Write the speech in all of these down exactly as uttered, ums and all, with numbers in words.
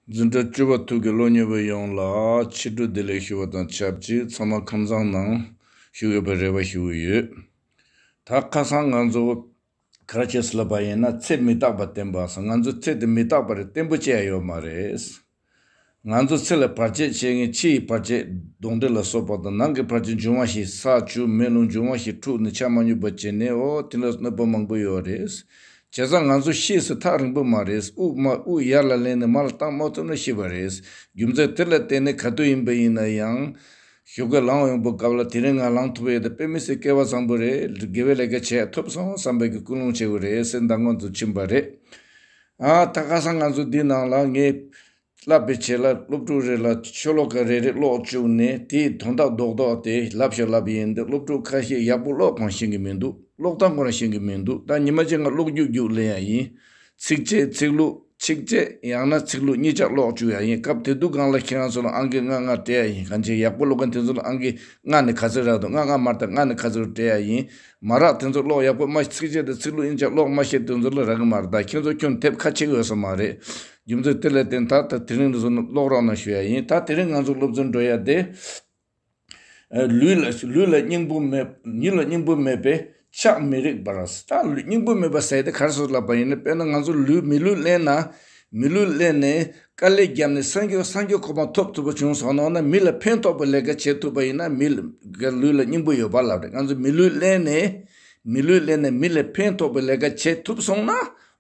འཛིན་གྲྭ་བཅུ་པ་ཐོག་གི་སློབ་གཉེར་བ་ཡོངས་ལ་ཕྱི་དྲོ་བདེ་ལེགས་ཞུ་བ་དང་ཆབས་ཅིག་ཚང་མ་ཁམས་བཟང་ངང་བཞུགས་ཡོད་པའི་རེ་བ་ཞུ་གི་ཡོད། ད་ཁ་སང་ང་ཚོ་ག་རེ་བྱས་ཟེར་ལབ་པ་ཡིན་ན། ཚེ་མི་རྟག་པ་བསྟན་པ་སོང་། ང་ཚོ་ཚེ་དེ་མི་རྟག་པ་རེད། བརྟན་པོ་བྱས་ཡོད་མ་རེད། ང་ཚོ་ཚེ་ལ་བར་ཆད་བྱེད་མཁན། ཕྱི་ཡི་བར་ཆད་གདོན་འདྲེ་ལ་སོགས་པ་དང་། ནང་གི་བར་ཆད་འབྱུང་བ་ཞིག་ས་ཆུ་མེ་རླུང་འབྱུང་བ་ཞིག་འཁྲུགས་ནས་ཆ་མ་སྙོམས་པ་བྱས་ནས། འོ་དེ་ལ་གནོད་པ་མང་པོ་ཡོད་རེད། བྱས་ཙང་ང་ཚོ་ཤེས་སུ་ཐག་རིང་པོ་མ་རེད། དབུགས་མ་དབུགས་ཡར་ལ་ལེན་ནས་མར་ལ་བཏང་མ་ཐུབ་ན་ཤི་བ་རེད། རྒྱུ་མཚན་དེ་ལ་བརྟེན་ནས་ག་དུས་ཡིན་པ་ཡིན་ན་ཡང་། ཞོགས་ཀས་ལངས་ཡོང་པོ་སྐབས་ལ་དེ་རིང་ང་ལངས་ཐུབ་ཡོད་དེ་དཔེ་མི་སྲིད་སྐལ་བ་བཟང་པོ་རེད། དགེ་བའི་ལས་ཀ་བྱས་ཐུབ་སོང་བསམ་པའི་གི་ཀུན་སློང་བྱེད་དགོས་རེད་ཟེར་མདང་དགོང་དུ་ཕྱིན་པ་རེད། ཨ་ད་ཁ་སང་ང་ཚོ་འདི་ནང་ལ་ངས་བསླབ་པའི་ཆེད་ལ་སློབ་ཕྲུག་རེ་ལ་ཤོ་ལོ་ཀ་རེ་རེ་ཀློག་བཅུག་ནས། དེའི་དོན་དག་རྡོག་རྡོག་དེ་ལབ་ཤོག་ལབ་ཡིན་ཏེ། སློབ་ཕྲུག་ཁ་ཤས་ཡག་པོ་ཀློག་གང་ཤེས་ཀྱི་མི་འདུག་ཀློག་སྟངས་ཁོ་རང་ཤེས་ཀྱི་མི་འདུག་ད་ཉི་མ་གཅིག་ང་ཀློག་རྒྱུགས་རྒྱུགས་ལེན་ཡ་ཡིན། ཚིགས་བཅད་ཚིག་ལྷུག་ཚིགས་བཅད་ཡང་ན་ཚིག་ལྷུག་གཉིས་ཆ་ཀློག་བཅུག་ཡ་ཡིན། སྐབས་དེ་དུས་སྒང་ལ་ཁྱེད་རང་ཚོ་ལ་ཨང་ཀི་ལྔ་ལྔ་སྤྲད་ཡ་ཡིན། གང་ཅི་ཡག་པོ་ཀློག་མཁན་དེ་ཚོ་ལ་ཨང་ཀི་ལྔ་ནས་ག་ཚོད་རག་འདུག་ལྔ་ལྔ་མ་རེད་ད། ལྔ་ནས་ག་ཚོད་སྤྲད་ཡ་ཡིན། མ་རག་དེ་ཚོ་ཀློག་ཡག་པོ་མ། ཚིགས་བཅད་དང་ཚིག་ལྷུག་གཉིས་ཆ་ཀློག་མ་ཤེས་དེ་ཚོ་ལ་རག་གི་མ་རེད་ད། ཁྱེད་ཚོ་ཁྱོན་དེབ་ཁ་ཕྱེ་གི་ཡོད་ས་མ་རེད། རྒྱུ་མཚན་དེ་ལ་བརྟེན་ད་ད་དེ་རིང་འདི་ཚོ་ཀློག་རོགས་གནང་ཞུ་ཡ་ཡིན། ད་དེ་རིང་ང་ཚོ་སློབ་ཚན་འགྲོ་ཡ་དེ། ལུས་ལ་ལུས་ལ་སྙིང་པོ་མེད། ལུས་ལ་སྙིང་པོ་མེད་པས་ཕྱག་མི་རིག་པར། ད་ལུས་སྙིང་པོ་མེད་པ་ཟེར་དེ་ག་རེ་ཟེར་ལབ་པ་ཡིན་ན། དཔེར་ན་ང་ཚོ་ལུས་མི་ལུས་ལེན་ན། མི་ལུས་ལེན་ནས་དཀའ་ལས་བརྒྱབ་ནས་སངས་རྒྱས་སངས་རྒྱས་གོ་འཕང་ཐོབ་ཐུབ་པ་བྱུང་སོང་ན། འོ་ན་མི་ལ་ཕན་ཐོགས་པའི་ལས་ཀ་བྱེད་ཐུབ་པ་ཡིན་ན། མི་ལ་ལུས་ལ་སྙིང་པོ་ཡོད་པ་ལབ་རེད། ང་ཚོ་མི་ལུས་ལེན་ནས་མི་ལུས་ལེན་ནས་མི་ལ་ཕན་ཐོགས་པའི་ལས་ཀ་བྱེད་ཐུབ་སོང་ན།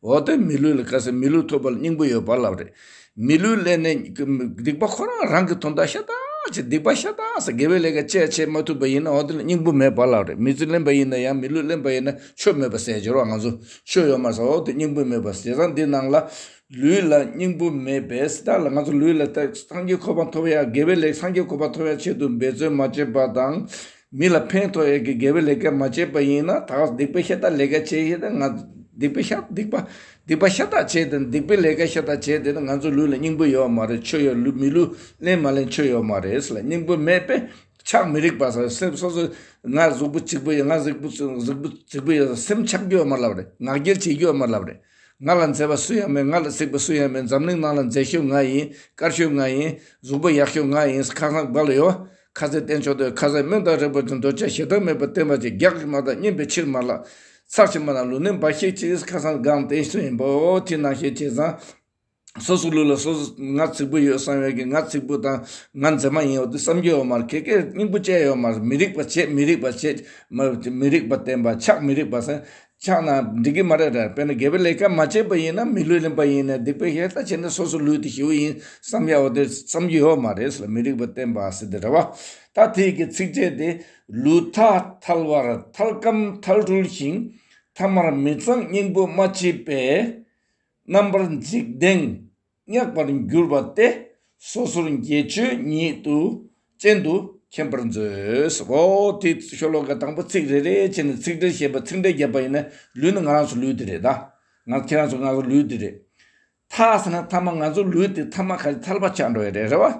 འོ་དེ་མི་ལུས་ལ་ག་ཟེར། མི་ལུས་ཐོབ་པ་ལ་སྙིང་པོ་ཡོད་པ་ལབ་རེད། མི་ལུས་ལེན་ནས་སྡིག་པ་ཁོ་རང་རང་གི་དོན་དག་ཤ་སྟག་བྱེད། སྡིག་པ་ཤ་སྟག་ཟེར། དགེ་བའི་ལས་ཀ་བྱས་བྱེད་མ་ཐུབ་པ་ཡིན་ན། འོ་དེ་ལ་སྙིང་པོ་མེད་པ་ལབ་རེད། མི་ཚེ་ལེན་པ་ཡིན་ན་ཡང་མི་ལུས་ལེན་པ་ཡིན་ན་ཆོས་མེད་པ་ཟེར་གྱི་རེད་བ། ང་ཚོ་ཆོས་ཡོད་མ་ཟེར། འོ་དེ་སྙིང་པོ་མེད་པ་ཟེར་ཙང་འདི་ནང་ལ་ལུས་ལ་སྙིང་པོ་མེད་པས་ཟེར། ད་ལ་ང་ཚོ་ལུས་ལ་ད་སངས་རྒྱས་གོ་འཕང་ཐོབ་ཡ། དགེ་བའི་ལས་སངས་རྒྱས་གོ་འཕང་ཐོབ་ཡ་ཆེད་དུ་འབད་བརྩོན་མ་བྱས་པ་དང་། མི་ལ་ཕན་ཐོགས་ཡས་ཀྱི་དགེ་བའི་ལས་ཀ་མ་བྱས་པ་ཡིན་ན། ད་སྡིག་པའི་ཤ་སྟག་ལས་ཀ་བྱས་ཡས་དེ་ང་སྡིག་པའི་ཤ་སྡིག་པ་སྡིག་པ་ཤ་སྟག་བྱས་དེ། སྡིག་པའི་ལས་ཀ་ཤ་སྟག་བྱས་དེ་ནི་ང་ཚོ་ལུས་ལ་སྙིང་པོ་ཡོད་མ་རེད། ཆོས་ཡོད། ལུས་མི་ལུས་ལེན་མ་ལེན་ཆོས་ཡོད་མ་རེད་ཟེར་ལ། སྙིང་པོ་མེད་པས་ཕྱག་མི་རིག་པ་ཟེར། སེམས་སོ་སོ་ང་གཟུགས་པོ་གཅིག་པུ་ཡོད། ང་གཟུགས་པོ་གཟུགས་པོ་ཡོད། སེམས་ཆགས་རྒྱུ་ཡོད་མ་རེད་ལབ་རེད། ངག་འཁྱལ་བྱེད་རྒྱུ་ཡོད་མ་རེད་ལབ་རེད། ང་ལ་མཛེས་པ་སུ་ཡང་མེད། ང་ལ་གཟིགས་པ་སུ་ཡང་མེད། འཛམ་གླིང་ནང་ལ་མཛེས་ཤོས་ང་ཡིན། དཀར་ཤོས་ང་ཡིན། གཟུགས་པོ་ཡག་ཤོས་ང་ཡིན། ཁ་སང་བར་ལ་ཡོད། ཁ་ཟས་བསྟེན་ཆོག་དེ། ཁ་ཟས་སྨན་དང་རེག་པ་ཅན། འདོད་ཆགས་ཞེ་སྡང་མེད་པར་བསྟེན་པ་བྱས། རྒྱགས་ཀྱིས་མ་བཏང་། སྙེམས་པའི་ཕྱིར་མ་ལགས། ཚར་གཅིག་མ་ན་ལུས་ནི་འབའ་ཞིག་ཅིག་ཁ་སང་སྒང་བསྟེན་སྲོལ་ཡིན་པའོ། དེ་ནང་བཞིན་བྱས་ཙང་། སོ་སོ་ལུས་ལ་སོ་སོ་ང་རྫིག་པོ་ཡོད་བསམ་ཡས་ཀྱི། ང་རྫིག་པོ་དང་ང་མཛེས་མ་ཡིན། འོ་དེ་བསམ་རྒྱུ་ཡོད་མ་རེད། ག་གེ་སྙིང་པོ་བཅས་ཡོད་མ་རེད། མི་རིག་པ་བྱེད། མི་རིག་པ་བྱེད། མ་མི་རིག་པ་བསྟེན་པ། ཕྱག་མི་རིག་པ་ཟེར། ཕྱག་ན་འགྲིག་གི་མ་རེད་ར། དཔེར་ན་དགེ་བའི་ལས་ཀ་མ་བྱས་པ་ཡིན་ན། མི་ལུས་ལེན་པ་ཡིན་ན། སྡིག་པའི་ཤ་སྟག་བྱས་ན་སོ་སོ་ལུས་དེ་ཞེ་པོ་ཡིན་བསམ་ཡ། འོ་དེ་བསམ་རྒྱུ་ཡོད་མ་རེད་ཟེར་ལ། མི་རིག་པ་བསྟེན་པ་ཟེར་དེ་རེད་བ། ད་དེ་གི་ཚིགས་བཅད་དེ། ལུས་ཐ་ཐལ་བར་ཐལ་སྐམ་ཐལ་འགྲུལ་ཞིང་། ཐ་མར་མི་གཙང་སྙིང་པོ་མ་མཆིས་པས། རྣམ་པར་འཇིག་ལྡན་བསྙགས་པར་འགྱུར་བ་སྟེ། སོ་སོར་འགྱེད་ཆོས་ཉིད་དུ་ཅན་དུ་མཁྱེན་པར་མཛོད། འོ་དེ་ཤོ་ལོ་ཀ་དང་པོ་ཚིག་རེ་རེ་བྱས་ནས་ཚིག་འགྲེལ་བཤད་པ། ཚིག་འགྲེལ་བརྒྱབ་པ་ཡིན་ན། ལུས་ནི་ང་རང་ཚོ་ལུས་དེ་རེད་ད། ང་ཁྱེད་རང་ཚོ་ང་ཚོ་ལུས་དེ་རེད། ཐ་ཟེར་ན་ཐ་མ། ང་ཚོ་ལུས་དེ་ཐ་མ་ག་རེ་ཐལ་བ་ཆགས་འགྲོ་ཡ་རེད། རེད་བ།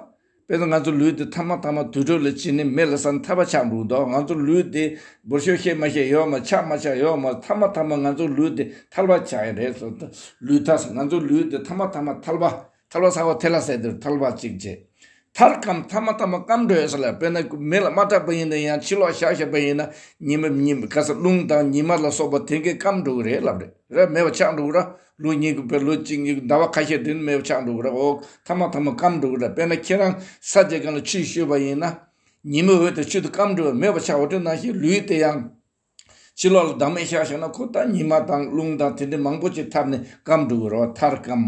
དཔེར་ན་ང་ཚོ་ལུས་དེ་ཐ་མ་ཐ་མ་དུད་འགྲོ་ལ་བྱིན་ནས་མེ་ལ་བསྲེགས་ན་ཐལ་བ་ཆགས་འགྲོ་གི་འདུག་ང་ཚོ་ལུས་དེ་འབུར་ཤོག་ཤེས་མ་ཤེས་ཡོད་མ། ཆགས་མ་ཆགས་ཡོད་མ། ཐ་མ་ཐ་མ་ང་ཚོ་ལུས་དེ་ཐལ་བ་ཆགས་ཡ་རེད་ཟེར། ལུས་ཐ་ཟེར། ང་ཚོ་ལུས་དེ་ཐ་མ་ཐ་མ་ཐལ་བ། ཐལ་བ་ཟེར་བ་ཐལ་ལ་ཟེར་དེར་ཐལ་བ་གཅིག་བྱས། ཐར་སྐམ། ཐ་མ་ཐ་མ་སྐམ་འགྲོ་ཡོད་ཟེར་ལ། དཔེར་ན་མེ་ལ་མ་བསྲེགས་པ་ཡིན་ན་ཡང་ཕྱི་ལོགས་བཞག་བཞག་པ་ཡིན་ན། ཉི་མ་ཉི་མ་ག་ས་རླུང་དང་ཉི་མ་ལ་སོགས་པ་དེ་གས་སྐམ་འགྲོ་གི་རེད་ལབ་རེད། རེད། མེད་པ་ཆགས་འགྲོ་གི་ར། ལོ་གཉིས་ཀྱི་བར། ལོ་གཅིག་གཉིས་ཀྱི་ཟླ་བ་ཁ་ཤས་དེ་ནི་མེད་པ་ཆགས་འགྲོ་གི་ར། འོ་ཐ་མ་ཐ་མ་སྐམ་འགྲོ་གི་ར། དཔེར་ན་ཁྱེད་རང་ས་དེ་སྒང་ལ་ཆུ་བཤོས་པ་ཡིན་ན། ཉི་མའི་འོད་དང་ཆུ་དེ་སྐམ་འགྲོ་བ། མེད་པ་ཆགས། འོ་དེ་ནང་བཞིན་ལུས་དེ་ཡང་ཕྱི་ལོགས་ལ་བདག་མེད་བཞག་བཞག་ན། ཁོ་ད་ཉི་མ་དང་རླུང་དང་དེ་འདྲ་མང་པོ་ཅིག་འཐབ་ནས་སྐམ་འགྲོ་གི་ར། ཐར་སྐམ།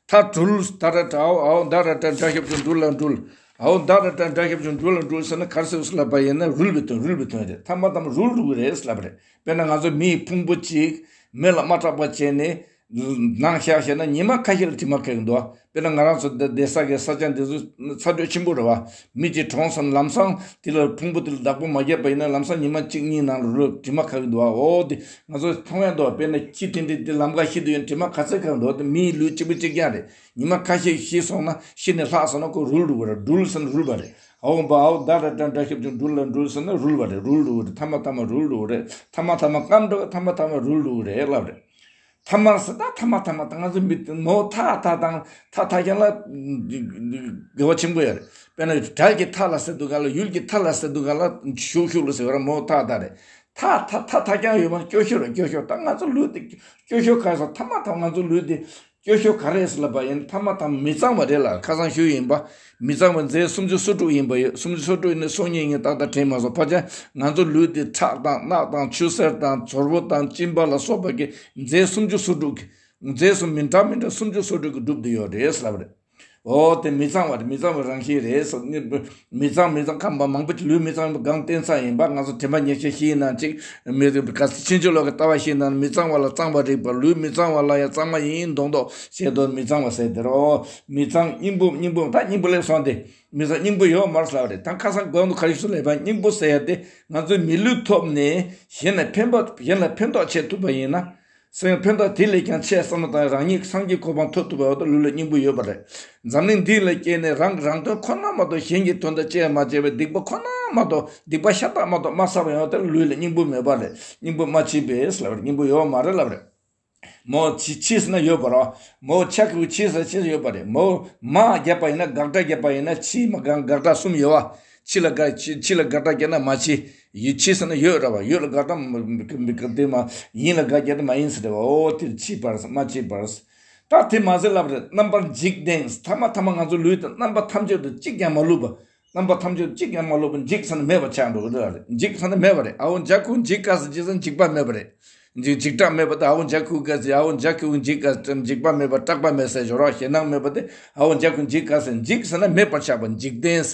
ཐ་འགྲུལ། ད་ར་ཏྲ་འོ། འའོ་ད་ར་ཏྲ་འདྲ་ཞབས་ཀྱུ་འགྲུལ་ལ་འགྲུལ། འའོ་ད་ར་ཏྲ་འདྲ་ཞབས་ཀྱུ་འགྲུལ་ལ་འགྲུལ་ཟེར་ན་ག་རེ་ཟེར་ཟེར་ལབ་པ་ཡིན་ན། རུལ་བའི་དོན། རུལ་བའི་དོན་རེད། ཐ་མ་ཐ་མ་རུལ་འགྲོ་གི་རེད་ལབ་རེད། དཔེར་ན་ང་ཚོ་མེ་ཡི་ཕུང་པོ་གཅིག་མེ་ལ་མ་བསྲེགས་པ་བྱས་ནས་ནང་བཞག་བཞག་ན་ཉི་མ་ཁ་ཤས་ལ་དྲི་མ་ཁ་གི་འདུག་དཔེར་ན་ང་རང་ཚོ་འདི་བསྡད་ས་གི་ས་ཆ་འདི་ཚོ་ཚ་དྲོད་ཆེན་པོ་རེད་བ། མི་གཅིག་གྲོངས་སོང་ན་ལམ་སང་དེ་ལ་ཕུང་པོ་དེ་ལ་བདག་པོ་མ་བརྒྱབ་པ་ཡིན་ན། ལམ་སང་ཉི་མ་གཅིག་གཉིས་ནང་ལ་རུལ། དྲི་མ་ཁ་གི་འདུག་འོ་དེ་ང་ཚོ་མཐོང་ཡ་འདུག་དཔེར་ན་ཁྱི་དེ་འདྲ་དེ་ལམ་ཁ་ཤི་དུས་ཡང་དྲི་མ་ག་ཚོད་ཁ་གི་འདུག་དེ་མི་ཡི་ལུས་གཅིག་པུ་གཅིག་རྐྱང་རེད། ཉི་མ་ཁ་ཤས་ཤི་སོང་ན། ཤི་ནས་ལྷག་སོང་ན་ཁོ་རུལ་འགྲོ་གི་རེད། འགྲུལ་ཟེར་ན་རུལ་བ་རེད། འའོ་འབའ་འའོ་ད་ར་ཏྲ་འདྲ་ཞབས་ཀྱུ་འགྲུལ་ལ་འགྲུལ་ཟེར་ན་རུལ་བ་རེད། རུལ་འགྲོ་གི་རེད། ཐ་མ་ཐ་མ་རུལ་འགྲོ་གི་རེད། ཐ་མ་ཐ་མ་སྐམ་འགྲོ་གི། ཐ་མ་ཐ་མ་རུལ་འགྲོ་གི་རེད་ལབ་རེད། ཐ་མར་ཟེར་ད་ཐ་མ་ཐ་མ་དང་ང་ཚོ་མི་མོ་ཐ་ཐ་དང་ཐ་ཐ་ཀྱང་ལ་དགེ་བ་ཆེན་པོ་ཡོད་རེད། དཔེར་ན་དགྲ་གི་ཐ་ལ་ཟེར་དུས་ག་ལ་ཡུལ་གྱི་ཐ་ལ་ཟེར་དུས་ག་ལ་ཤུག་ཤུག་ལ་ཟེར་བ་ར་མོ་ཐ་ཐ་རེད། ཐ་ཐ་ཐ་ཐ་ཀྱང་ཡོད་མ་སྐྱོ་ཤོས་རེད། སྐྱོ་ཤོས་ད་ང་ཚོ་ལུས་དེ་སྐྱོ་ཤོས་ག་ས་ཐ་མ་ཐ་ང་ཚོ་ལུས་དེ་སྐྱོ་ཤོས་ག་རེ་ཟེར་ལབ་པ་ཡིན་ཐ་མ་ཐ་མི་གཙང་བ་རེད་ལ། ཁ་སང་ཞུས་ཡིན་པ། མི་གཙང་བ་རྫས་སུམ་ཅུ་སོ་དྲུག་ཡིན་པ་ཡོད། སུམ་ཅུ་སོ་དྲུག་ནི་སོ་གཉིས་ཡིན་ཏག་ཏག་དྲན་མ་སོང་། ཕལ་ཆེར་ང་ཚོ་ལུས་འདི་ཁྲག་དང་རྣག་དང་ཆུ་སེར་དང་ཚོར་བུ་དང་གཅིན་པ་ལ་སོགས་པ་གི་རྫས་སུམ་ཅུ་སོ་དྲུག་གི་རྫས་སུ་མི་འདྲ་མི་འདྲ་སུམ་ཅུ་སོ་དྲུག་གི་གྲུབ་ཏུ་ཡོད་རེད་ཟེར་ལབ་རེད། འོ་དེ་མི་གཙང་བ་རེད། མི་གཙང་བའི་རང་བཞིན་རེད་ཟེར། མི་གཙང་མི་གཙང་ཁམས་པ་མང་པོ་ཅིག་ལུས་མི་གཙང་བའི་སྒང་བསྟན་ས་ཡིན་པ། ང་ཚོ་དྲན་པ་ཉེར་ཞི་ཤེས་ན་ཅིག་མི་རིགས་ག་ཕྱིན་ཅི་ལོག་གི་ལྟ་བ་ཤེས་ན་མི་གཙང་བ་ལ་གཙང་བ་རིག་པ། ལུས་མི་གཙང་བ་ལ་ཡང་གཙང་མ་ཡིན་མདོག་མདོག་བྱེད་དོ་མི་གཙང་བ་ཟེར་དེ་རོ། མི་གཙང་སྙིང་པོ་སྙིང་པོ་ད་སྙིང་པོ་ལེགས་སོང་སྟེ། མི་ཚང་སྙིང་པོ་ཡོད་མར་ལབ་རེད། ད་ཁ་སང་གོང་དུ་ག་རེ་ཞུས་ལབ་པ་སྙིང་པོ་ཟེར་ཡ་དེ་ང་ཚོའི་མི་ལུས་ཐོབ་ནས་གཞན་ལ་ཕན་པ་གཞན་ལ་ཕན་ཐོགས་བྱེད་ཐུབ་པ་ཡིན་ན། སེམས་ཕན་ཐོགས་དེ་ལས་ཀྱང་ཆེ་བསམ་བློ་བཏང་རང་ཉིད་སངས་རྒྱས་གོ་འཕང་ཐོབ་ཐུབ་པ་འོ་ད་ལུས་ལ་སྙིང་པོ་ཡོད་པ་རེད། འཛམ་གླིང་འདི་ལ་སྐྱེས་ནས་རང་གི་རང་དོན་ཁོ་ན་མ་གཏོགས་གཞན་གྱི་དོན་དག་བྱས་མ་བྱས་པའི་སྡིག་པ་ཁོ་ན་མ་གཏོགས་སྡིག་པ་ཤ་སྟག་མ་གཏོགས་མ་བསགས་པ་ཡོད་ད་ལུས་ལ་སྙིང་པོ་མེད་པ་རེད། སྙིང་པོ་མ་མཆིས་པས་ལབ་རེད། སྙིང་པོ་ཡོད་མ་རེད་ལབ་རེད། མོ་ཕྱི་ཕྱིས་ཟེར་ན་ཡོད་པ་རེད། མོ་ཆ་གི་ཕྱིས་ཟེར་ཕྱིས་ཡོད་པ་རེད། མོ་མ་བརྒྱབ་པ་ཡིན་ན་དགག་སྒྲ་བརྒྱབ་པ་ཡིན་ན་ཕྱིས་མ་དགག་དགག་སྒྲ་གསུམ་ཡོད་བ། ཕྱི་ལ་དགག་ཕྱི་ཕྱི་ལ་དགག་སྒྲ་བརྒྱབ་ན་མ་ཕྱིས། ཡོད་ཕྱིས་ཟེར་ན་ཡོད་རེད་བ། ཡོད་ལ་དགག་སྒྲ་མ་མི་དེ་མ་ཡིན་ལ་དགག་བརྒྱབ་ན་མ་ཡིན་ཟེར་རེད་བ། འོ་དེ་ཕྱིས་པར་མ་ཕྱིས་པར། ད་དེ་མ་ཟེར་ལབ་རེད། རྣམ་པར་འཇིག་ལྡན་ཐ་མ་ཐ་མ་ང་ཚོ་ལུས་དང་རྣམ་པ་ཐམས་ཅད་དུ་གཅིག་ཀྱང་མ་ལུས་པ། རྣམ་པ་ཐམས་ཅད་གཅིག་ཀྱང་མ་ལོག་པར་འཇིག་ཟེར་ན་མེད་པ་ཆགས་འགྲོ་གི་རེད། འཇིག་ཟེར་ན་མེད་པ་རེད། ཨ་འོ་འཇའ་ཁུ་འཇིག་ག་ཟེར་འཇིག་ཟེར་འཇིག་པ་མེད་པ་རེད། འཇིག་འཇིག་སྐྲག་མེད་པ་དང་ཨ་འོ་འཇའ་ཁུ་ག་ཟེར་ཨ་འོ་འཇའ་ཁུ་འཇིག་ག་ཟེར་འཇིག་པ་མེད་པ་སྐྲག་པ་མེད་ཟེར་སྦྱོར་བ་ཞེད་སྣང་མེད་པ་དེ་ཨ་འོ་འཇའ་ཁུ་འཇིག་ག་ཟེར་འཇིག་ཟེར་ན་མེད་པར་ཆགས་པ་འཇིག་རྟེན།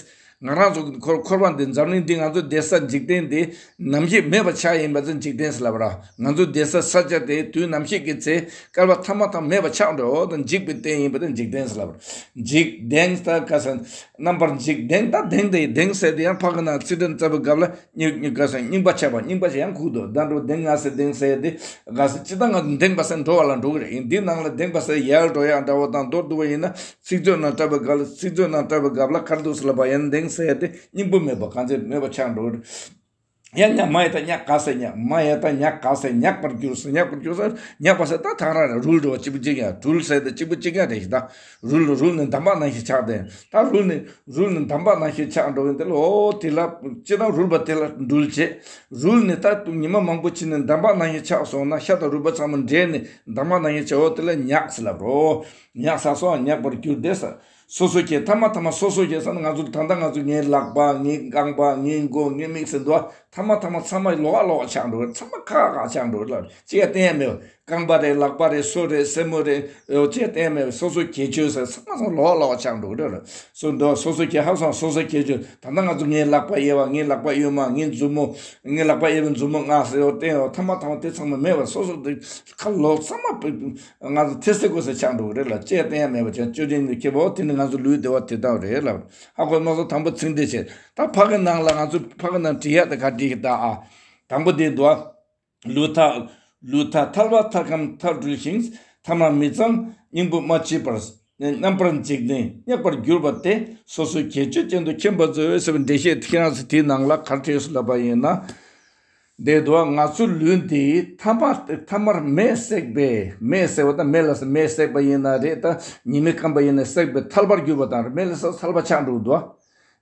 ང་རང་ཚོ་གི་འཁོར་འཁོར་བ་འདི་འཛམ་གླིང་འདི་ང་ཚོ་བསྡད་ས་འཇིག་རྟེན་འདི་ནམ་ཞིག་མེད་པ་ཆགས་ཡིན་པ་ཚོ་འཇིག་རྟེན་ཟེར་ལབ་ར། ང་ཚོ་བསྡད་ས་ས་ཆ་དེ་དུས་ནམ་ཞིག་གི་ཚེ་བསྐལ་པ་ཐ་མ་ཐ་མ་མེད་པ་ཆགས་འགྲོ་འོ་དང་འཇིག་པའི་རྟེན་ཡིན་པ་དེ་འཇིག་རྟེན་ཟེར་ལབ་ར། འཇིག་ལྡན་ད་ག་ས། རྣམ་པར་འཇིག་ལྡན་ད་ལྡན་དེ་ལྡན་ཟེར་དེ་ཡང་ཕ་གི་ནང་ཚིག་དོན་རྩ་བའི་སྐབས་ལ་སྙིང་སྙིང་ག་ས་སྙིང་པ་ཆགས་པ་སྙིང་པ་ཆགས་ཡང་ཁུག་ཏུ་ད་འགྲོ་ལྡན་ང་ཟེར་ལྡན་ཟེར་དེ་ག་ས་ཅི་ད་ང་ལྡན་པ་ཟེར་འགྲོ་བ་ལ་འགྲོ་གི་རེད། ཡིན་འདི་ནང་ལ་ལྡན་པ་ཟེར་ཡལ་འགྲོ་ཡག་འདྲ་བོ་དང་མདོར་བསྡུ་བ་ཡིན་ན་ཚིག་མཛོད་ནང་བཀྲ་བའི་སྐབས་ལ་ཚིག་མཛོད་ནང་བཀྲ་བའི་སྐབས་ལ་གར་འདུག་ཟེར་ལབ་པ་ཡང་ལྡན་ཟེར་དེ་སྙིང་པོ་མེད་པ་གང་ཚེ་མེད་པ་ཆགས་འགྲོ་གི་རེད། ཡང་ཉ་མ་ཡ་ད་ཉ་ག་ས་ཉ་མ་ཡ་ད་ཉ་ག་ས་ཉག་པར་གྱུར་ཟེར་ཉག་པར་གྱུར་ཟེར་ཉག་པ་ཟེར་ད་ཐག་རང་རེད། རུལ་འགྲོ་བ་གཅིག་པུ་གཅིག་ཡ་རུལ་ཟེར་ད་གཅིག་པུ་གཅིག་ཡ་རེད་ཞིག་ད་རུལ་རུལ་ནས་འདམ་བག་ནང་བཞིན་ཆགས་ཏེ་ད་རུལ་ནས་རུལ་ནས་འདམ་བག་ནང་བཞིན་ཆགས་འགྲོ་གིན་དེ་ལ་འོ་དེ་ལ་སྤྱི་དང་རུལ་པ་དེ་ལ་འདུལ་བྱེད། རུལ་ནས་ད་ཉི་མ་མང་པོ་ཕྱིན་ནས་འདམ་བག་ནང་བཞིན་ཆགས་སོང་ན་ཤ་དང་རུལ་པ་ཚང་མ་འདྲེས་ནས་འདམ་བག་ནང་བཞིན་ཆགས་འོ་དེ་ལ་ཉག་ཟེར་ལབ་རོ། ཉག་ས་སོ་ཉག་པར་གྱུར་ཏེ་ས། སོ་སོ་ཁྱེད་ཐ་མ་ཐ་མ་སོ་སོ་ཁྱེད་ས་ན་ང་ཚོ་ད་ལྟ་ང་ཚོ་ངའི་ལག་པ་ངའི་རྐང་པ་ངའི་མགོ་ངའི་མིག་ཟེར་འདུག་ཐ་མ་ཐ་མ་ཚང་མ་ལོག་ལོག་ཆགས་འགྲོ་ཚང་མ་ཁ་ཁ་ཆགས་འགྲོ་ལ་ཅི་ཡ་བསྟན་ཡ་མེད། རྐང་པ་རེད་ལག་པ་རེད་སོ་རེད་སེན་མོ་རེད་ཅི་ཡ་བསྟན་ཡ་མེད། སོ་སོ་ཁྱེད་ཆོས་ཟེར་ཚང་མ་ཚང་ལོག་ལོག་ཆགས་འགྲོ་རེད། སོ་འདུག་སོ་སོ་ཁྱེད་ཧ་སང་སོ་སོ་ཁྱེད་ཆོས་ད་ལྟ་ང་ཚོ་ངའི་ལག་པ་གཡས་པ་ངའི་ལག་པ་གཡོན་མ་ངའི་མཛུབ་མོ་ངའི་ལག་པ་གཡས་པའི་མཛུབ་མོ་ང་ཟེར་ཡོ་བསྟན་ཡོ་ཐ་མ་ཐ་མ་དེ་ཚང་མ་མེད་པ་སོ་སོ་དེ་ཁ་ལོག་ཚང་མ་ང་ཚོ་ཐེ་སེ་གོ་སེ་ཆགས་འགྲོ་གི་རེད་ལ་ཅེས་བསྟན་ཡ་མེད་པ་ཅན་སྤྱོད་འཇིག་རྟེན་ཁྱེད་པོ་དེ་ནི་ང་ཚོ་ལུས་བདེ་བ་དེ་ལྟ་བུ་རེད་ལ། ཧ་གོ་མ་སོང་དང་པོ་ཚིག་འགྲེལ་བྱེད་ད་ཕ་གི་ནང་ལ་ང་ཚོ་ཕ་གི་ནང་བྲིས་ཡ་དེ་ག་བྲིས་གི་ད་ཨ། དང་པོ་དེ་འདུག་ཨ། ལུས་ཐ། ལུས་ཐ་ཐལ་བ་ཐ་ཁམ་ཐལ་འགྲུལ་ཞིང་ཐ་མ་མི་གཙང་སྙིང་པོ་མ་མཆིས་པར་རྣམ་པར་འཇིག་རྟེན་ཉག་པར་གྱུར་པ་སྟེ་སོ་སོའི་ཁྱད་ཆོས་ཅན་དུ་མཁྱེན་པ་མཛོད་ཟེར་བའི་འགྲེལ་བཤད་ཁྱེད་རང་ཚོ་དེའི་ནང་ལ་ག་རེ་བྲིས་སོང་ལབ་པ་ཡིན་ན། དེ་དུ་ང་ཚོའི་ལུས་འདི་ཐ་མ་ཐ་མར་མེས་བསྲེགས་པས་མེས་བསྲེགས་པ་དང་མེ་ལ་མེས་བསྲེགས་པ་ཡིན་ན་རེད་ད་ཉི་མས་སྐམ་པ་ཡིན་ན་བསྲེགས་པས་ཐལ་བར་གྱུར་པ་དང་མེ་ལ་ཐལ་བ་ཆགས་འགྲོ་འདུག་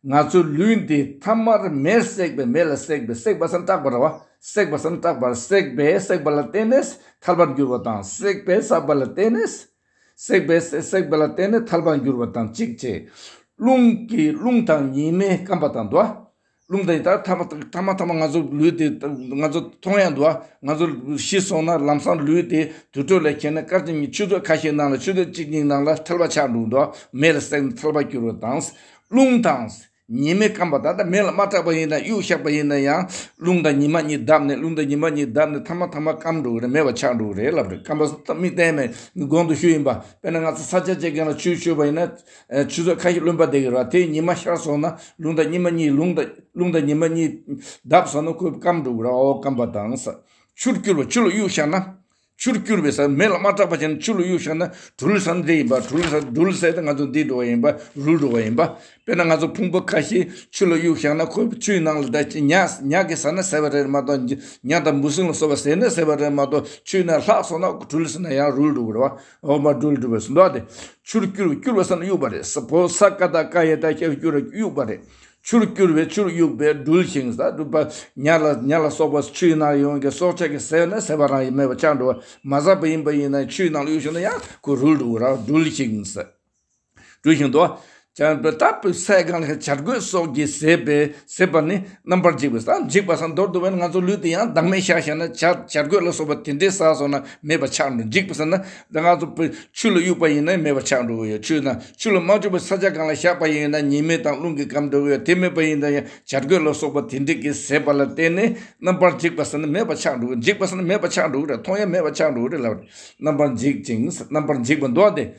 ང་ཚོའི་ལུས་འདི་ཐ་མར་མེས་བསྲེགས་པས་མེ་ལ་བསྲེགས་པས་བསྲེགས་པ་སང་སྐྲག་པ་ར་བ་བསྲེགས་པ་སང་སྐྲག་པར་བསྲེགས་པས་བསྲེགས་པ་ལ་བརྟེན་ནས་ཐལ་བར་གྱུར་པ་དང་བསྲེགས་པས་བསྲེགས་པ་ལ་བརྟེན་ནས། བསྲེགས་པས་བསྲེགས་པ་ལ་བརྟེན་ནས་ཐལ་བར་འགྱུར་བ་དང་གཅིག་བྱས། རླུང་གིས་རླུང་དང་ཉི་མས་སྐམ་པ་དང་འདུ། རླུང་དང་ད་ཐ་མ་ཐ་མ་ཐ་མ་ང་ཚོ་ལུས་དེ་ང་ཚོ་མཐོང་ཡང་འདུ། ང་ཚོ་ཤི་སོང་ན་ལམ་སང་ལུས་དེ་དུར་ཁྲོད་ལ་ཁྱེར་ན་སྐར་ཆ་གཉིས་ཆུ་ཚོད་ཁ་ཤས་ནང་ལ་ཆུ་ཚོད་གཅིག་གཉིས་ནང་ལ་ཐལ་བ་ཆགས་འགྲོ་འདུ། མེ་ལ་བསྲེགས་ནས་ཐལ་བ་འགྱུར་བ་དང་། རླུང་དང་། ཉི་མས་སྐམ་པ་ད་ལྟ་མེ་ལ་མ་བཏགས་པ་ཡིན་ན་གཡུག་བཞག་པ་ཡིན་ན་ཡང་རླུང་དང་ཉི་མ་གཉིས་བརྡབས་ནས་རླུང་དང་ཉི་མ་གཉིས་བརྡབས་ནས་ཐ་མ་ཐ་མ་སྐམ་འགྲོ་གི་རེད། མེད་པ་ཆགས་འགྲོ་གི་རེད་ལབ་རེད། སྐམ་པ་སོགས་ད་མིག་བསྟན་མེད་གོང་དུ་ཞུས་ཡིན་པ། དཔེར་ན་ང་ཚོ་ས་ཆ་ཅིག་གང་ལ་ཆུ་བཤུས་པ་ཡིན་ན་ཆུ་ཚོད་ཁ་ཤས་རློན་པ་བསྡད་ཀྱི་རེད་བ། དེ་ཉི་མ་ཤར་སོང་ན་རླུང་དང་ཉི་མ་གཉིས་རླུང་དང་རླུང་དང་ཉི་མ་གཉིས་བརྡབས་སོང་ན་ཁོས་སྐམ་འགྲོ་གི་རེད། འོ་སྐམ་པ་དང་ས་ཆུར་གྱུར་པ་ཆུ་ལ་གཡུག་བཞག་ན། ཆུར་བསྐྱུར་བའི་ས། མེ་ལ་མ་གྲགས་པ་བྱས་ན་ཆུ་ལ་གཡུགས་བཞག་ན་དྲུལ་ས་ན་འདི་ཡིན་པ། དྲུལ་ས། དྲུལ་ཟེར་ཏེ་ང་ཚོ་འདི་འགྲོ་བ་ཡིན་པ། རུལ་འགྲོ་བ་ཡིན་པ། དཔེར་ན་ང་ཚོ་ཕུང་པོ་ཁ་ཤས་ཆུ་ལ་གཡུགས་བཞག་ན་ཁོ་ཆུའི་ནང་ལ་ད་ཉ་ཉ་གིས་ཟ་ན་ཟ་བ་རེད་མ་གཏོགས། ཉ་དང་འབུ་སྲིན་ལ་སོགས་པ་ཟས་ན་ཟ་བ་རེད་མ་གཏོགས། ཆུའི་ནང་ལྷག་སོང་ན་དྲུལ་སོང་ན་ཡང་རུལ་འགྲོ་གི་རེད་བ། འོ་མ་དྲུལ་འགྲོ་བས་སུ་འདུག་སྟེ། ཆུར་བསྐྱུར། བསྐྱུར་བ་ཟེར་ན་གཡུགས་པ་རེད། ས་བོ་ས་ཀ་བཏགས་སྐ་ཡ་བཏགས་སྐྱ་བསྐྱུར་བ་གཡུགས་པ་རེད། ཆུར་བསྐྱུར་བས་ཆུར་གཡུགས་པས་དྲུལ་ཞིང་ཟེར། དྲུལ་བ། ཉ་ལ་ཉ་ལ་སོགས་པ་ཆུའི་ནང་ཡོང་གི་སྲོག་ཆགས་ཀྱིས་ཟས་ན་ཟས་པ་རང་ཡིན་མེད་པ་ཆགས་འགྲོ་བ། མ་ཟ་བ་ཡིན་པ་ཡིན་ན་ཆུའི་ནང་ལ་གཡུགས་ཤིང་ན་ཡང་ཁོ་རུལ་འགྲོ་གི་རེད། དྲུལ་ཞིང་ཟེར། དྲུལ་ཞིང་དུ། ཅང་པ་ད་སའི་སྒང་ལ་བྱ་རྒོད་སོགས་ཀྱིས་ཟས་པས་ཟས་པ་ནི་རྣམ་པར་འཇིག་པས། ད་འཇིག་པ་ཟེར་མདོར་བསྡུ་བས་ན་ང་ཚོ་ལུས་དེ་ཡང་བདག་མེད་བཞག་བཞག་ན་བྱ་བྱ་རྒོད་ལ་སོགས་པ་དེ་འདྲས་ཟ་སོང་ན་མེད་པ་ཆགས་འགྲོ། འཇིག་པ་ཟེར་ན་ད་ང་ཚོ་ཆུ་ལ་གཡུགས་པ་ཡིན་ན་མེད་པ་ཆགས་འགྲོ་གི་ཡོད། ཆུ་ན་ཆུ་ལ་མ་བཅུག་པའི་ས་ཆ་སྒང་ལ་བཞག་པ་ཡིན་ན་ཉི་མ་དང་རླུང་གིས་སྐམ་འགྲོ་གི་ཡོད། དེ་མེད་པ་ཡིན་ན་ཡང་བྱ་རྒོད་ལ་སོགས་པ་དེ་འདྲས་ཀྱིས་ཟས་པ་ལ་བརྟེན་ནས་རྣམ་པར་འཇིག་པ་ཟེར་ན་མེད་པ་ཆགས་འགྲོ་གི། འཇིག་པ་ཟེར་ན་མེད་པ་ཆགས་འགྲོ་གི་རེད། མཐོང་ཡང་མེད་པ་ཆགས་འགྲོ་གི་རེད་ལབ། རྣམ་པར་འཇིག་ཅིང་རྣམ་པར་འཇིག་པ་འདུག་སྟེ།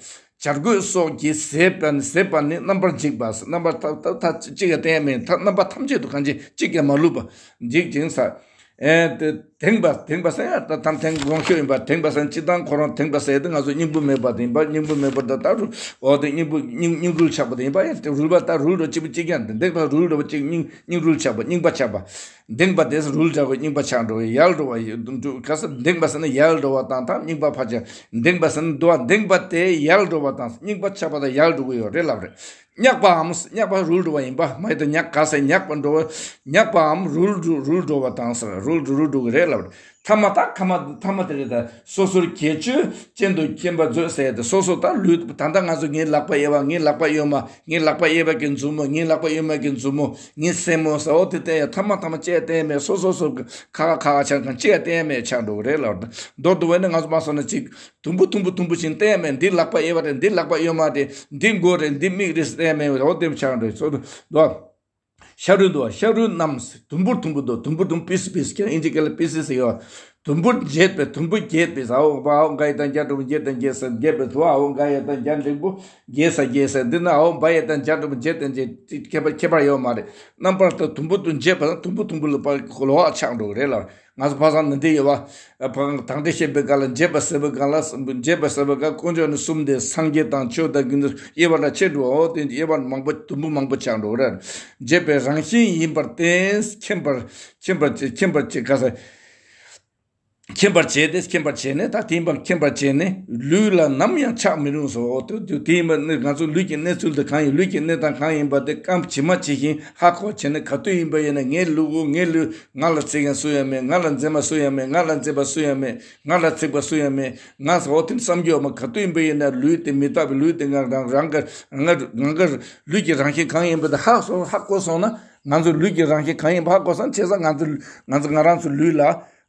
བྱ་རྒོད་སོགས་ཀྱིས་ཟས་པ་ནི་ཟས་པ་ནི་རྣམ་པར་འཇིག་པ། རྣམ་པར་ཐ་ཐ་ཐ་གཅིག་ཀྱང་བསྟན་མེད། ཐ་རྣམ་པ་ཐམས་ཅད་དུ་གང་ཅི་གཅིག་ཀྱང་མ་ལུས་པ། འཇིག་ཅིང་ཟེར། ཨེ་དེ་དེངས་པ། དེངས་པ་ཟེར་ཡང་ད་ཐམས་ཅད་དགོངས་ཤོས་ཡིན་པ། དེངས་པ་ཟེར་སྤྱིར་བཏང་ཁོ་རང་དེངས་པ་ཟེར་དེ་ང་ཚོ་སྙིང་པོ་མེད་པ་དེ་ཡིན་པ། སྙིང་པོ་མེད་པ་ད་ལྟ་རུ་འོ་དེ་སྙིང་པོ་སྙིང་སྙིང་རུལ་ཆགས་པ་དེ་ཡིན་པ། ཡང་དེ་རུལ་བ་ད་རུལ་འགྲོ་གཅིག་པུ་གཅིག་ཀྱང་དེ་འདེགས་པ་རུལ་འགྲོ་བ་གཅིག་སྙིང་སྙིང་རུལ་ཆགས་པ། རྙིང་པ་ཆགས་པ། དེངས་པ་དེས་རུལ་འགྲོ་བའི་རྙིང་པ་ཆགས་འགྲོ་བའི་ཡལ་འགྲོ་བ་ཡོད་འགྲོ་ག་ས། དེངས་པ་ཟེར་ན་ཡལ་འགྲོ་བ་དང་དང་རྙིང་པ་ཕར་ཆགས། དེངས་པ་ཟེར་ན་འདུ་བ། དེངས་པ་དེ་ཡལ་འགྲོ་བ་དང་རྙིང་པ་ཆགས་པ་དང་ཡལ་འགྲོ་གི་ཡོད་རེད་ལབ་རེད། མྱགས་པའམ་མྱགས་པ་རུལ་འགྲོ་བ་ཡིན་པ། མ་ཡི་དང་མྱགས་ག་ས་མྱགས་པ་འགྲོ་བ། མྱགས་པའམ་རུལ་འགྲོ་རུལ་འགྲོ་བ་དང་ཟེར། རུལ་འགྲོ་རུལ་འགྲོ་གི་རེད་ལབ་རེད། ཐ་མ་ད་ཐ་མ་ཐ་མ་དེ་རེད། ད་སོ་སོར་གྱེས་ཆོས་ཅན་དུ་མཁྱེན་པ་མཛོད་ཟེར་ཡ་དེ། སོ་སོ་ད་ལུས་ད་ལྟ་ང་ཚོ་ངའི་ལག་པ་གཡས་པ། ངའི་ལག་པ་གཡོན་མ། ངའི་ལག་པ་གཡས་པ་གི་མཛུབ་མོ། ངའི་ལག་པ་གཡོན་མ་གི་མཛུབ་མོ། ངའི་སེན་མོ་ཟེར་འོ་དེ་བསྟན་ཡ་ཐ་མ་ཐ་མ་ཅི་ཡང་བསྟན་མེད། སོ་སོ་སོ་གི་ཁ་ཁ་ཁ་ཁ་ཆགས་གང་ཅི་ཡང་བསྟན་མེད་ཆགས་འགྲོ་གི་རེད་ལབ། མདོར་བསྡུ་བས་ན་ང་ཚོ་མ་སོང་ན་ཅིག་དུམ་བུ་དུམ་བུ་དུམ་བུ་བཞིན་བསྟན་མེད། འདི་ལག་པ་གཡས་པ་རེད། འདི་ལག་པ་གཡོན་མ་རེད། འདི་མགོ་རེད། འདི་མིག་རེད་བསྟན་མེད། འོ་དེ་ཆགས་འགྲོ་སོ་དུ་དོ། ཤ་རུལ་འདུ་བ། ཤ་རུལ་རྣམས་དུམ་བུར་དུམ་བུ་འདུ། དུམ་བུར་དུམ། པིས་པིས་ཁྱེད་ཨིན་ཇི་སྐད་ལ་པིས་སིས་ཡོད། དུམ་བུར་འབྱེད་པས་དུམ་བུ་འབྱེད་པས། ཨའོ་ཨའོ་འགའ་ཡི་དང་རྒྱ་གྲུབ་འབྱེད་དང་འབྱེད་ས་འབྱེད་པས་དུ། ཨའོ་འགའ་ཡི་དང་རྒྱ་འབྲིང་པོ་འབྱེད་ས་འབྱེད་ས། འདི་ན་ཨའོ་བ་ཡི་དང་རྒྱ་གྲུབ་འབྱེད་དང་འབྱེད། ཁྱད་པར་ཁྱད་པར་ཡོད་མ་རེད། རྣམ་པར་དུ་དུམ་བུ་དུ་འབྱེད་པ་དང་དུམ་བུ་དུམ་བུ་ལ་པར་ལོག་ཆགས་འགྲོ་གི་རེད་ལ། ང་ཚོ་ཕ་སང་ནི་འདི་ཡོད་བ། ཕ་གང་དང་འདྲི་བཤད་པའི་སྒང་ལ་འབྱེད་པ་ཟེར་བའི་སྒང་ལ། འབྱེད་པ་ཟེར་བའི་སྒང་དཀོན་མཆོག་ནི་གསུམ་སྟེ། སངས་རྒྱས་དང་ཆོས་དང་དགེ་འདུན། དབྱེ་བ་འདྲ་ཆེ་འགྲོ་འོ་དེ་དབྱེ་བ་མང་པོ་དུམ་བུ་མང་པོ་ཆགས་འགྲོ་རེད། འབྱེད་པའི་རང་བཞིན་ཡིན་པར་བརྟེན་མཁྱེན་པར་མཁྱེན་པར་བྱེད། མཁྱེན་པར་བྱེད་ག་ས། མཁྱེན་པར་བྱས་ཏེ། མཁྱེན་པར་བྱས་ནས་ད་དེ་ཡིན་པ་མཁྱེན་པར་བྱས་ནས་ལུས་ལ་ནམ་ཡང་ཆགས་མི་རུང་ཟེར། འོ་དེ་དེ་ཡིན་པ་ནི་ང་ཚོ་ལུས་ཀྱི་གནས་ཚུལ་དེ་གང་ཡིན། ལུས་ཀྱི་གནས་སྟངས་གང་ཡིན་པ་དེ་སྐབས་ཇི་མ་ཇི་བཞིན་ཧ་གོ་བྱས་ནས་ག་དུས་ཡིན་པ་ཡིན་ན་ངའི་ལུས་པོ་ངའི་ལུས། ང་ལ་ཚིག་མཁན་སུ་ཡང་མེད། ང་ལ་འཛེམ་པ་སུ་ཡང་མེད། ང་ལ་འཛེམ་པ་སུ་ཡང་མེད། ང་ལ་ཚིག་པ་སུ་ཡང་མེད། ང་ཟེར་འོ་དེ་བསམ་རྒྱུ་ཡོད་མ། ག་དུས་ཡིན་པ་ཡིན་ན་ལུས་དེ་མི་རྟག་པའི་ལུས་དེ་ང་རང་རང་གི་ང་ང་གི་ལུས་ཀྱི་རང་བཞིན་གང་ཡིན་པ་དེ་ཧ་སོང་ཧ་གོ་སོང་ན། ང་ཚོ་ལུས་ཀྱི་རང་བཞིན་གང་ཡིན་པ་ཧ་གོ་སོང་བྱས་ཙང་ང་ཚོ་ང་ཚོ་ང་རང་ཚོ་ལུས་ལ་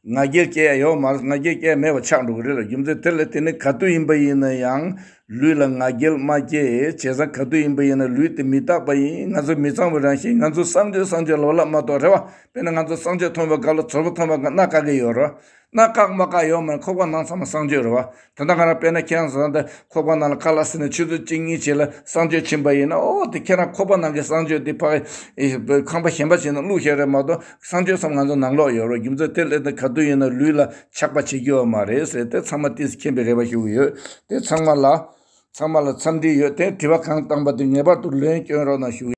ང་རྒྱལ་སྐྱེ་ཡ་ཡོད་མ་རེད། ང་རྒྱལ་སྐྱེ་ཡ་མེད་པ་ཆགས་འགྲོ་གི་རེད་ལ། རྒྱུ་མཚན་དེ་ལ་བརྟེན་ནས་ག་དུས་ཡིན་པ་ཡིན་ན་ཡང་ལུས་ལ་ང་རྒྱལ་མ་སྐྱེ། བྱས་ཙང་ག་དུས་ཡིན་པ་ཡིན་ན་ལུས་དེ་མི་རྟག་པ་ཡིན། ང་ཚོ་མི་གཙང་བའི་རང་བཞིན། ང་ཚོ་གསང་སྤྱོད་གསང་སྤྱོད་ལབ་ལབ་མ་གཏོགས་རེད་བ། དཔེར་ན་ང་ཚོ་གསང་སྤྱོད་མཐོང་བའི་སྐབས་ལ་ཚོར་བ་མཐོང་བའི་སྐབས་རྣ་བཀག་གི་ཡོད་རེད། རྣ་བཀག་མ་བཀག་ཡོད་མ་རེད། ཁོག་པ་ནང་ཚང་མ་གསང་སྤྱོད་རེད་བ། ད་ལྟ་ང་རང་དཔེར་ན་ཁྱེད་རང་ཚོ་ད་ཁོག་པ་ནང་ལ་ཁ་ལག་ཟས་ནས་ཆུ་ཚོད་གཅིག་གཉིས་རྗེས་ལ་གསང་སྤྱོད་ཕྱིན་པ་ཡིན་ན། ཨོ་དེ་ཁྱེད་རང་ཁོག་པ་ནང་གི་གསང་སྤྱོད་དེ་ཕ་ཁང་པ་གཞན་པ་ཞིག་ནང་བླུགས་བཞག་རེད་མ་གཏོགས། གསང་སྤྱོད་ཚང་མ་ང་ཚོ་ནང་ལོགས་ཡོད་རེད། རྒྱུ་མཚན་དེ་ལས་ད་ག་དུས་ཡིན་ན་ལུས་ལ་ཆགས་པ་བྱེད་རྒྱུ་ཡོད་མ་རེད་ཟེར་ཏེ་ཚང་མ་ཏིས་མཁྱེན་པའི་རེ་བ་ཞུ་གི་ཡོད། དེ་ཚང་མ་ལ་ཚང་མ་ལ་འཚམས་འདྲི་ཡོད། དེ་དྲི་བ་གང་བཏང་པ་དེ་ངེས་པར་དུ་ལན་སྐྱོན་རོགས་གནང་ཞུ།